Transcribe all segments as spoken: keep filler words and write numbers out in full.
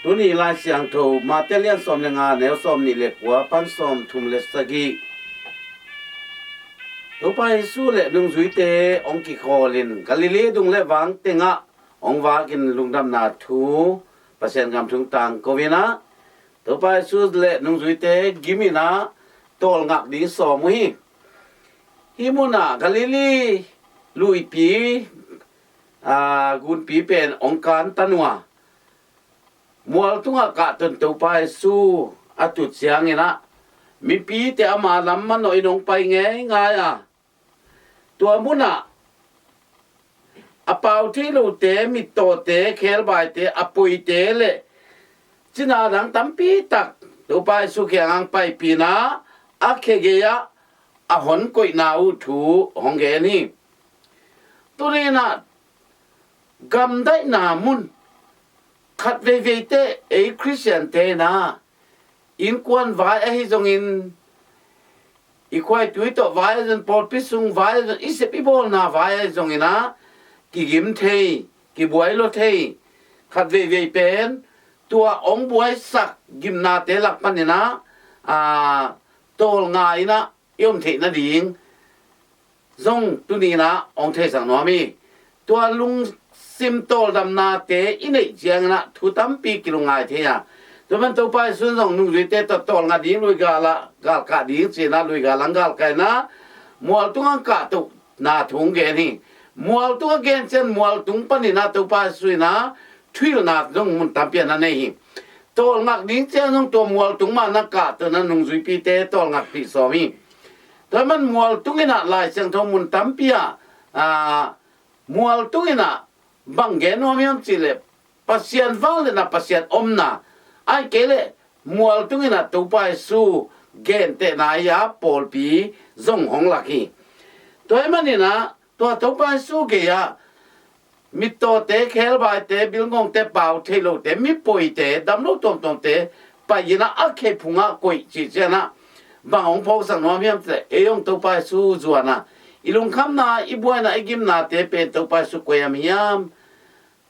Tuni Lai Siangtho Mate lian sawm le nga, neu sawm nih le kua pan sawm thum le sagih. Topa Jesu le nungzuite hong kikhawlin Galilee dung le vang tengah hong vakin lungdamna thu Pasian gam thu tangko in ah, Topa Jesu le nungzuite gim in ah tawlngak ding sawm uh hi. Hih munah Galilee luipi, aa, gunpi pen hong kantan uh a, mual tungah kahton Topa Jesu a tut ciangin ah, mipite ama lam manawhin hong pai ngeingai a, tua munah a pau thei lote, mittawte, khebaite, a poite le cina dang tampi tak Topa Jesu kiangah paipih in ah, a khe gei-ah a hong koihna uh thu hong gen hi. Tuni in ah gamdaihna mun, khat veiveite ei Khristiante in ah innkuan vai ahi zongin, i khuaitui tawh vai ahi zongin, pawlpi sung vai ahi zongin, i sep i bawlna vai ahi zongin ah kigim thei, kibuai lua thei. Khat veivei pen tua hong buaisak gimnate lak panin ah, aa, tawlnga in ah i om theih nading zong tuni in ah hong theisak nuam hi. Tua lungsim tawldamnate i neih ciangin ah thu tampi kilungngai thei a, tua man Topa Jesu in zong nungzuite tawh tawlnga ding, luigal ah galkah ding ci-in ah luigal ah galkah in ah mual tungah kahtohna thu hong gen hi. Mual tungah gen ciang mual tung panin ah Topa Jesu in ah thuhilhna zong mun tampi ah na nei hi. Tawlngak ding ciang zong tua mual tung mah na kahto in ah nungzuipite tawlngakpih sawm hi. Tua man mual tung in ah Lai Siangtho mun tampi ah, aa, mual tung in ah bang gen nuam hiam cih leh Pasian vangliatna, Pasian omna, ahih kei leh mual tung in ah Topa Jesu gentehna ahi a pawlpi zong hong lak hi. Tua ahih manin ah tua Topa Jesu gei-ah mittawte, khebaite, bilngongte, pau thei lote, mipoite, dam lo tuamtuamte pai in ah a khe phungah koih cih ciang ah bang hong phawksak nuam hiam cih leh, ei hong Topa Jesu zuan a, i lungkhamna, i buaina, i gimnate pen Topa Jesu koi-ah om hiam?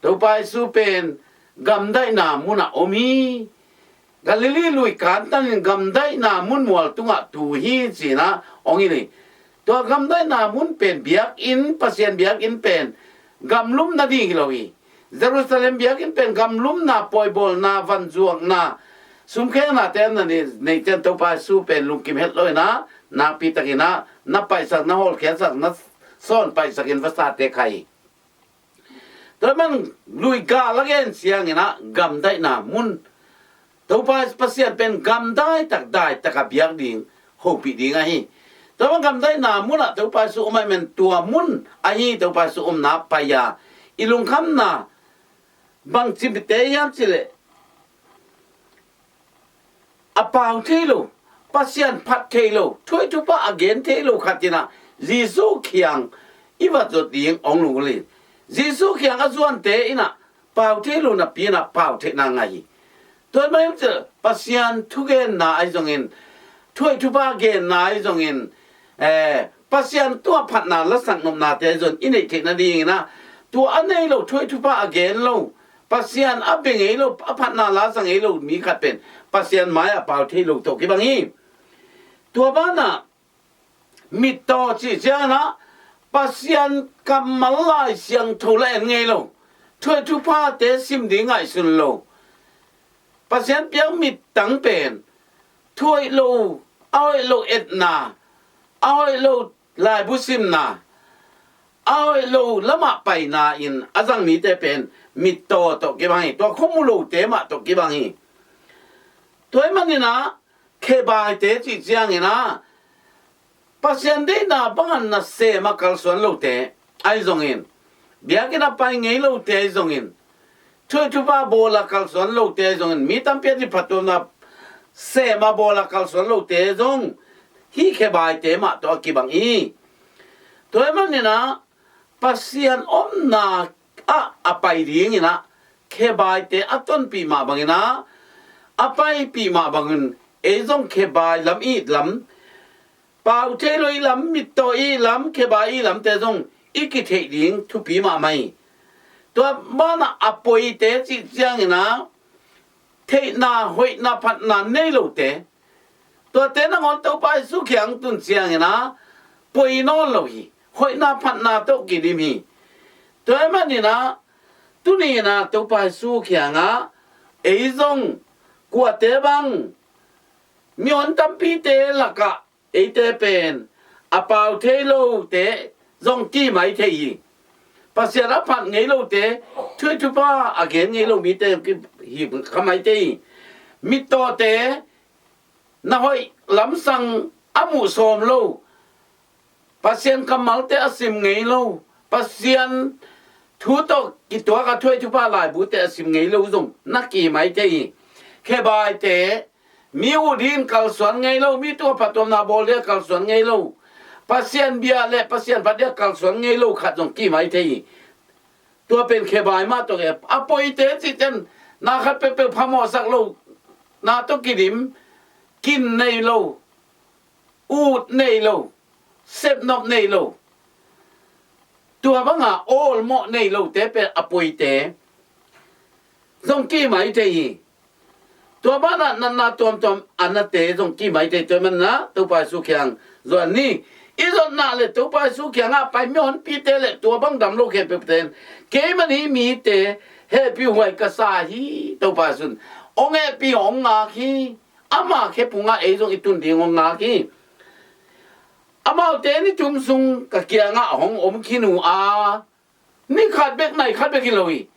Topa Jesu pen gamdaihna munah om hi. Galilee lui kantanin gamdaihna mun mual tungah tu hi ci-in ah hong hilh hi. Tua gamdaihna mun pen biakinn, Pasian biakinn pen gamlum nading hi lo hi. Jerusalem biakinn pen gamlumna, pawibawlna, vanzuakna, sumkhengnate na nei, nei ciang Topa Jesu pen lungkim het lo in ah nakpi takin ah na paihsak, na hawlkhiatsak, na sawn paihsakin vasate khai hi. Tua man luigal a gen ciangin ah gamdaihna mun, Topa Pasian pen gamdai tak, dai tak a biak ding, hopih ding ahi. Tua man gamdaihna munah Topa Jesu om ahih man tua mun ahi Topa Jesu omna pai a, i lungkhamna bang cimte hiam cih leh a pau thei lo, Pasian phat thei lo, thuhilh thupha a gen thei lo khat in ah Jesu kiang i va zuan ding hong lunggulh hi. Jesu kiang a zuante in ah pau thei lo napi in ah pau theihna ngah hi. Tua ahih manin Pasian thugenna ahi zongin, thuhilh thupha genna ahi zongin, eh, Pasian tungah phatna lasak nopnate zong i neih theih nadingin ah, tua a nei lo, thuhilh thupha a gen lo, Pasian a bia ngei lo, a phatna la sa ngei lo mi khat pen Pasian mai-ah pau thei lo tawh kibang hi. Tua banah mittaw cih ciangin ah Pasian kammal Lai Siangtho la en ngei lo, thuhilh thuphate sim ding ngaihsun lo, Pasian piak mittang pen thuhilh lo, a hoih lo etna, a hoih lo laibu simna, a hoih lo lamah paina in a zang mite pen mittaw tawh kibang hi. Tua khua mu lote mah tawh kibang hi. Tua ahih manin ah khebaite cih ciangin ah Pasian deihna bangin na sem a kalsuan lote ahi zongin, biakinn a pai ngei lote ahi zongin, thuhilh thupha bawl a kalsuan lote ahi zongin, mi tampi a diphattuamna sem a bawl a kalsuan lote zong hih khebaite mah tawh a kibang hi. Tua ahih manin ah Pasian omna ah a pai dingin ah khebaite a tonpih mah bangin ah, a paipih mah bangin ei zong khebai lam, it lam, pau thei lo it lam, mittaw it lam, khebai it lamte zong i kitheih ding thupi mahmah hi. Tua banah a poite cih ciangin ah theihna, hoihna, phatna nei lote, tuate nangawn Topa Jesu kiang tun ciangin ah poi nawn lo hi. Hoihna phatna tawh kidim hi. Tua ahih manin ah tuni-in ah Topa Jesu kiangah ei zong kuate bang, mihon tampite lakah eite pen a pau thei lote zong ki mai thei hi. Pasian a phat ngei lote, thu thupha a gen ngei lo mite zong ki hi kha mai thei hi. Mittawte, na hoih lamsang a muh sawm lo, Pasian kammalte a sim ngei lo, Pasian thu tawh kituak a thu thupha laibute a sim ngei lo zong na ki mai thei hi. Khebaite, mi ut dingin kalsuan ngei lo, mi tungah phattuamna bawl dingin kalsuan ngei lo, Pasian bia le Pasian phat dingin kalsuan ngei lo khat zong ki mai thei hi. Tua pen khebai mah tawh, a poite cihte in na khat peuhpeuh phamawhsak lo, na tawh kidim, kin nei lo, ut nei lo, sepnop nei lo, tua banga awlmawh nei lote pen a poite zong ki mai thei hi. Tua banah natna tuamtuam a nate zong ki mai thei. Tua ahih manin ah Topa Jesu kiang zuan ni. I zotna le Topa Jesu kiangah pai mihonpite le tua bang dam lo khempeuhte in, keimah hih mite hehpihhuai ka sa hi, Topa Jesu in hong hehpih, hong ngak hi. Ama khephungah ei zong i tun ding hong ngak hi. Amaute ni thum sung ka kiangah hong om khin uh a, ni khat bek, nai khat bek hi lo hi.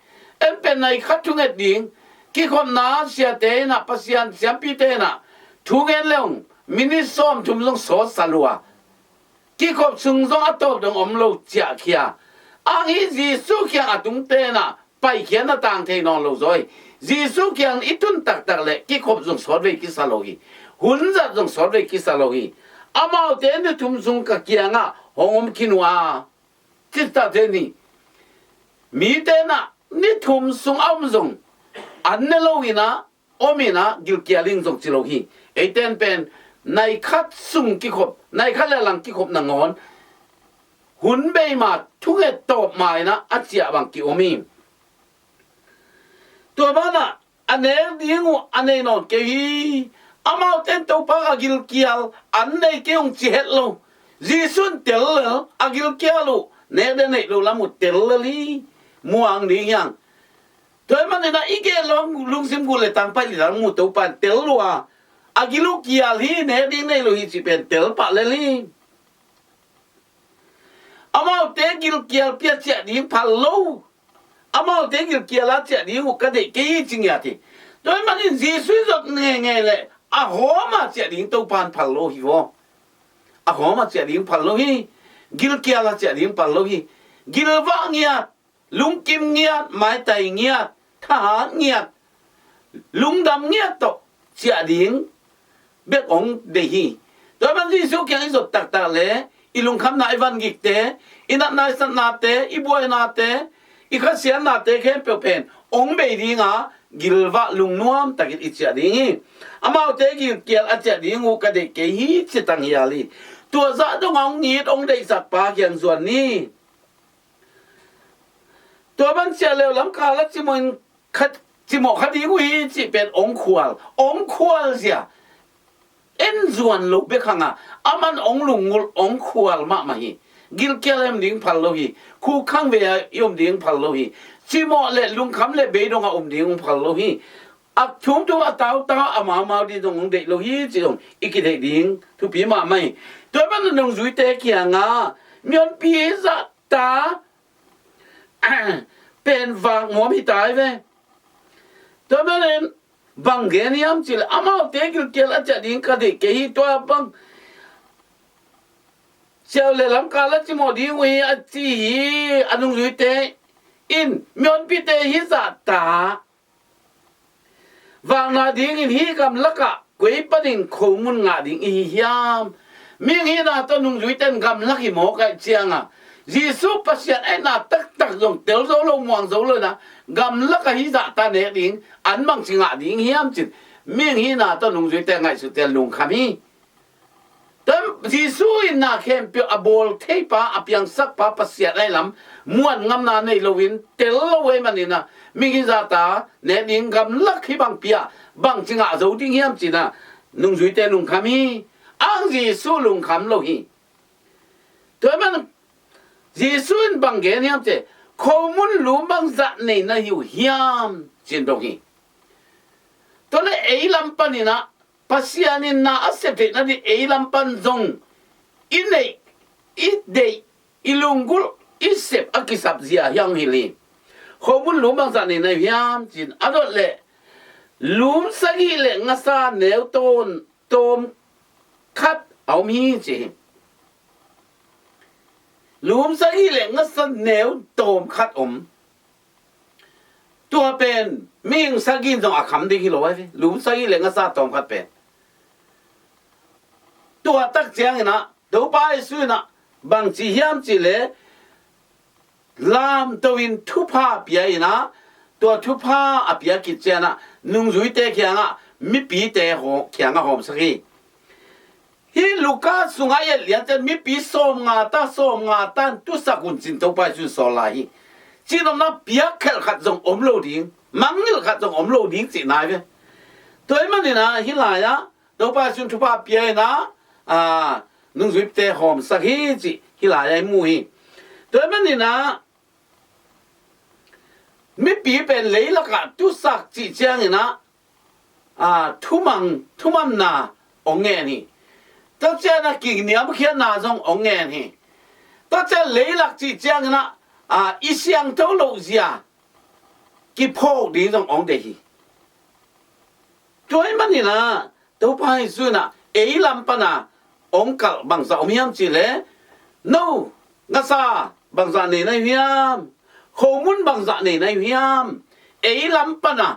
En pen nai khat thunget ding, kikhopna siate in ah, Pasian siampite in ah thungen le hong minit sawmthum zong sawtsa lua, kikhop sung zong a tawp dong om lo ciahkhia. Ang hi Jesu kiang a tungte in ah paikhiatna tang thei nawn lo zaw hi. Jesu kiang i tun taktak le kikhop zong sawtvei kisa lo hi. Hun zat zong sawtvei kisa lo hi. Amaute ni thum sung ka kiangah hong om khin uh a, cihtakte ni. Mite in ah ni thum sung a om zong an ne lo in ah, om in ah gilkial ing zong ci lo hi. Eite in pen nai khat sung kikhop, nai khat le lang kikhop nangawn hun bei ma, thunget tawp ma in ah a ciah bang ki-om hi. Tua banah a nek ding uh a nei nawn kei hi. Amaute in Topa, ka gilkial an nei kei ung ci het lo. Jesu in tel lel, a gilkial uh nek ding neih loh lam uh tel lel hi. Muang ding hi hang. Tua ahih manin ah i gel lo hang lungsim gul le tangpaih le tang mu, Topa in tel lua, a gil uh kial hi, nek ding neih lo hi cih pen tel pah lel hi. Amaute gilkial pia ciah ding phal lo. Amaute gilkial a ciah ding uh ka deih kei hi ci ngiat hi. Tua ahih manin Jesu i zot ngeingei le a hawm a ciah ding Topa in phal lo hi vaw. A hawm a ciah ding phal lo hi. Gilkial a ciah ding phal lo hi. Gilvah ngiat, lungkim ngiat, maitai ngiat, thahat ngiat, lungdam ngiat tawh ciah ding bek hong deih hi. Tua ahih manin Jesu kiang i zot taktak le i lungkhamna, i vangikte, i natna, i satnate, i buainate, i khasiatnate khempeuh pen hong bei ding a, gilvah lungnuam takin i ciah ding hi. Amaute gilkial a ciah ding uh ka deih kei hi ci tang hial hi. Tua zah dong a hong it, hong deihsak pa kiang zuan ni. Tua bang ciah leh lamkal a cimawh in khat, cimawh kha ding uh hi cih pen hong khual, hong khual zia. En zuan lo bek hang a, aman hong lunggulh, hong khual mahmah hi. Gilkial a om ding phal lo hi. Khukkhang ve a i om ding phal lo hi. Cimawh le lungkham le bei dong a om ding phal lo hi. A thum thum, a tau tau, a mau mau ding zong hong deih lo hi cih zong i kitheih ding thupi mahmah hi. Tua ahih manin nungzuite kiangah mihonpi zahta pen vak nuam hi ta hi ve. Tua ahih manin bang gen hiam cih leh, amaute gilkial a ciah ding ka deih kei hi, tua bang ciah leh lamkal a cimawh ding uh hi a ci hi. A nungzuite in mihonpite hih zahta vakna dingin hih gamlakah koi panin khomun ngah ding i hi hiam? Mihing hihna tawh nungzuite in gamlak hi mawk ahih ciangin, Jesu Pasian ahihna taktak zong tel zo lo, muang zo lo in ah, gamlakah hih zahta nek ding an bangci ngah ding hiam cih mihing hihna tawh nungzuite ngaihsutte lungkham hi. Tua Jesu in na khempeuh a bawl theipa, a piangsakpa Pasian ahi lam muan ngamna nei loin tel lo ahih manin ah, migizata nek ding gamlak hi bang pia, bangci ngah zo ding hiam ci-in ah nungzuite lungkham hi. Ang Jesu lungkham lo hi. Tua ahih manin Jesu in bang gen hiam cih leh, khomun lum bangzah nei na hi uh hiam ci-in dong hi. Tua leh ei lam panin ah Pasian in na a sep theih nading ei lam pan zong i neih, i deih, i lunggulh, i sep a kisap zia hi hong hilh hi. Khomun lum bangzah nei na hi uh hiam ci-in a dot leh, lum sagih leh ngasa neu tawm, tawm khat a om hi ci hi. Lum sagih leh ngasa neu tawm khat om. Tua pen mihing sagih in zong a kham ding hi lo ahi ve. Lum sagih leh ngasa tawm khat pen. Tua tak ciangin ah Topa Jesu in ah bang ci hiam cih leh, lamto in thupha pia in ah, tua thupha a pia khit ciangin ah nungzuite kiangah, mipite haw-, kiangah hawmsak hi. Hih Luka sungah i et lian ciang mipi sawmnga ta, sawmnga ta in tusak un ci-in Topa Jesu in sawl lai hi. Cih nopna, piak khelh khat zong om lo ding, mangngilh khat zong om lo ding cihna hi ve. Tua ahih manin ah hih lai-ah Topa Jesu in thupha pia in ah, a, nungzuite hawmsak hi cih hih lai-ah i mu hi. Tua ahih manin ah mipi pen leilakah tusak cih ciangin ah, a, thumang, thumanna hong ngen hi. Tua ciangin ah kiniamkhiatna zong hong ngen hi. Tua ciang leilak cih ciangin ah, a, i siangtho loh zia kiphawk ding zong hong deih hi. Tua ahih manin ah Topa Jesu in ah ei lam pan a hong kalh bangzah om hiam cih leh, no ngasa bangzah nei na hi uh hiam, khomun bangzah nei na hi uh hiam, ei lam pan a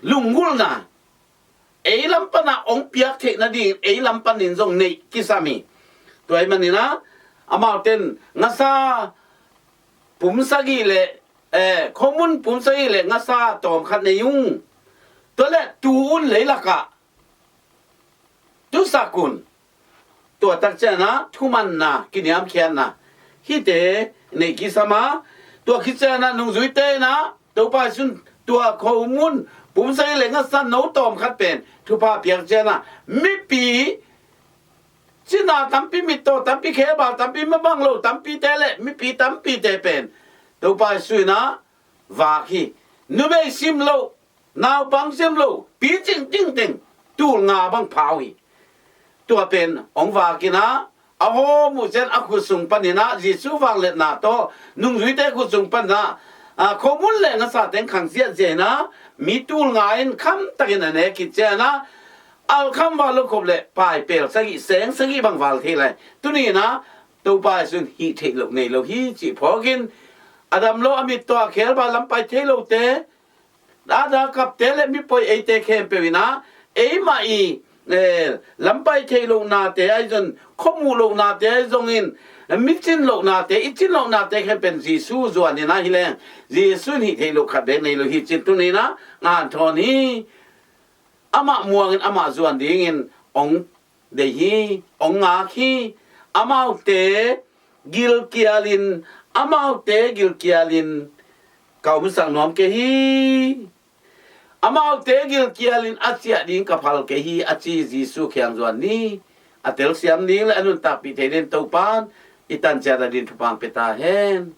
lunggulhna, ei lam pan a hong piak theih nading ei lam panin zong neih kisam hi. Tua ahih manin ah amaute in ngasa pum sagih leh, eh, khomun pum sagih leh ngasa tawm khat nei ung. Tua leh tu un, leilakah tusak un. Tua tak ciangin ah thumanna, kiniamkhiatna, hihte neih kisam a, tua khit ciangin ah nungzuite in ah Topa Jesu in tua khomun pum sagih leh ngasa no tawm khat pen thupha piak ciangin ah mipi, cina tampi, mittaw tampi, khebar tampi, mabang lo tampite leh mipi tampite pen Topa Jesu in ah vak hi. Numei sim lo, naupang sim lo, picing tingteng tul nga bang pha uh hi. Tua pen hong vak in ah, a hawm uh ciang a khut sung panin ah Jesu vangliatna tawh nungzuite khut sung panin ah, a, khomun leh ngasa teng khang ziahziah in ah, mi tul nga in khamtakin a nek khit ciangin ah, alkham val lo khop leh paipel sagih, seng sagih bang val thei lai. Tuni in ah Topa Jesu in hih theih loh nei lo hi cih phawk in, a dam lo, a mittaw, a khebar lam pai thei lote, a da kapte leh mi poi eite khempeuh in ah, eimah i, eh, lam pai theih lohnate ahi zong, khuamuh lohnate ahi zongin, mi cin lohnate, i cin lohnate khempeuh in Jesu zuan in ah hi leng, Jesu in hih theih loh khat beek nei lo hi ci-in tuni in ah hanthawn hi. Amah muangin amah zuan dingin hong deih hi, hong ngak hi. Amaute gilkialin, amaute gilkialin ka omsak nuam kei hi. Amaute gilkialin a ciah ding ka phal kei hi, a ci Jesu kiang zuan ni. A telsiam ding leh a nuntakpih thei dingin Topa'n i tan ciat a dingin thupha hong pia ta hen.